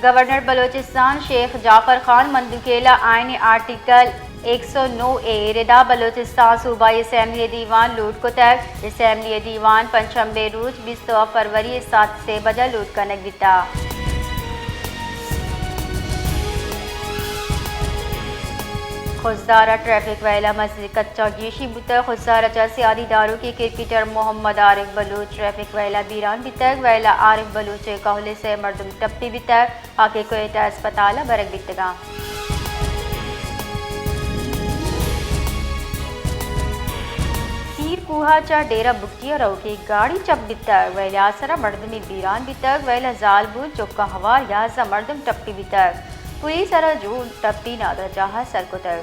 گورنر بلوچستان شیخ جعفر خان مندوخیل ءَ آئین ءِ آرٹیکل ایک سو نو اے ءِ ردا بلوچستان صوبائی اسمبلی ءِ دیوان لوٹ کتگ۔ اسمبلی ءِ دیوان پنچ شنبے ءِ روچ بیست ءُ ہفت فروری ءَ ساعت سے بجہ لوٹ کنگ بیتگ۔ خضدار ءَ ٹریفک ویل ءَ مزید کچاں گیشی بوتگ۔ خضدار ءَ چہ سیادی داروکیں کرکٹر محمد عارف بلوچ ٹریفک ویل ءَ بیران بیتگ۔ ویل ءَ عارف بلوچ ءِ کہول ءِ سئے مردم ٹپی بیتگ، آ کہ کوئٹہ اسپتال ءَ برگ بیتگ اَنت۔ پیر کوہ ءَ چہ ڈیرہ بگٹی ءَ روکیں گاڑی چپ بیتگ، ویل ءَ آ سرا مردمے بیران بیتگ، ویل ءَ زالبول، چک ءُ ہوار یازدہ مردم ٹپی بیتگ۔ پولیس ءَ را جوڑ ٹپی نادراہجاہ ءَ سر کتگ۔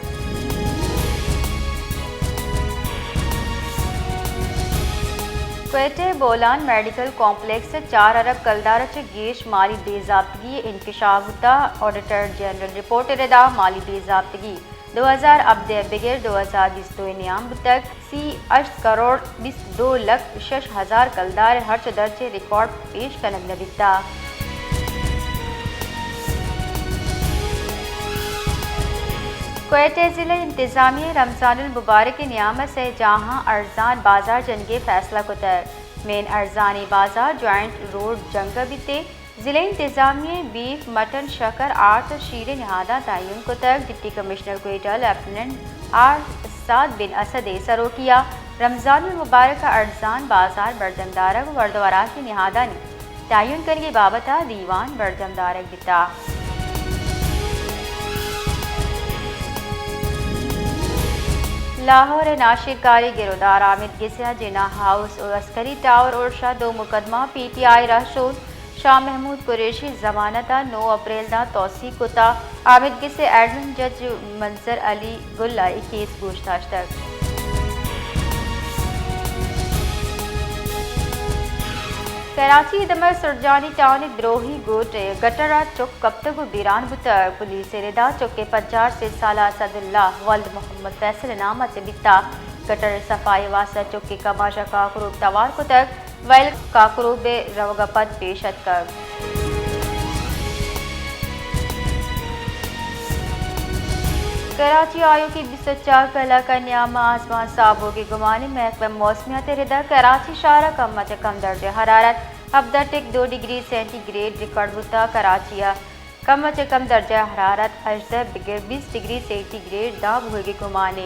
کوئٹہ ءِ بولان میڈیکل کمپلیکس ءَ چار ارب کلدار ءَ چہ گیش مالی بے ضابطگی انکشاف بوتگ۔ آڈیٹر جنرل ءِ رپورٹ ءِ ردا مالی بے ضابطگی دو ہزار ہبدہ ءَ بگر دو ہزار بیست ءَ نیام بوتگ۔ سی ہشت کروڑ بیست دو لکھ شش ہزار کلدار ءِ ہرچ ءُ درچ ءِ ریکارڈ پیش کنگ نہ بیتگ۔ کوئٹہ ضلع انتظامیہ ءَ رمضان المبارک ءِ نیام ءَ سئے جاہاں ارزان بازار جنگ ءِ فیصلہ کتگ۔ مین ارزانی بازار جوائنٹ روڈ جنگ ءَ بیت۔ ضلع انتظامیہ ءَ بیف، مٹن، شکر، آرت ءُ شیر ءِ نہاداں تعین کتگ۔ Deputy commissioner Quetta lieutenant R Saad bin Asad ءِ سروکی ءَ رمضان المبارک ءَ ارزان بازار برجم دارگ ءُ ورد ءُ وراک ءِ نہادانی تعین کنگ ءِ بابت ءَ دیوان برجم دارگ بیتگ۔ لاہور ءِ ناشرکاری گرودار آمید گس ءَ جناح ہاؤس ءُ عسکری ٹاور اڑش ءَ دو مقدمہ، پی ٹی آئی رہشون شاہ محمود قریشی ضمانت ءَ نو اپریل داں توسیع کتگ۔ آمید گس ءِ ایڈمن جج منظر علی گل ءَ اے کیس گوش داشتگ۔ کراچی ءِ دمگ سرجانی ٹاؤن ءِ دروہی گوٹ ءَ گٹر ءَ چک کپتگ ءُ بیران بوتگ۔ پولیس ءِ ردا چک ءِ پجار سے سالہ اسد اللہ ولد محمد فیصل ءِ نام ءَ چہ بیتگ۔ گٹر ءِ صفائی ءِ واستہ چک ءِ کماش ءَ کاکروب توار کتگ۔ ویل کاکروب ءِ روگ ءَ پد پیش اتکگ۔ کراچی ءَ آیوکیں بیست ءُ چار کلاک ءِ نیام ءَ آزمان ساہ بوگ ءِ گمان۔ محکمہ موسمیات ءِ ردا کراچی شہر ءَ کم ءَ چہ کم درجہ حرارت ہبدہ ٹک دو ڈگری سینٹی گریڈ ریکارڈ بوتگ۔ کراچی ءَ کم ءَ چہ کم درجہ حرارت ہژدہ بگر بیست ڈگری سینٹی گریڈ داں بوگ ءِ گمان۔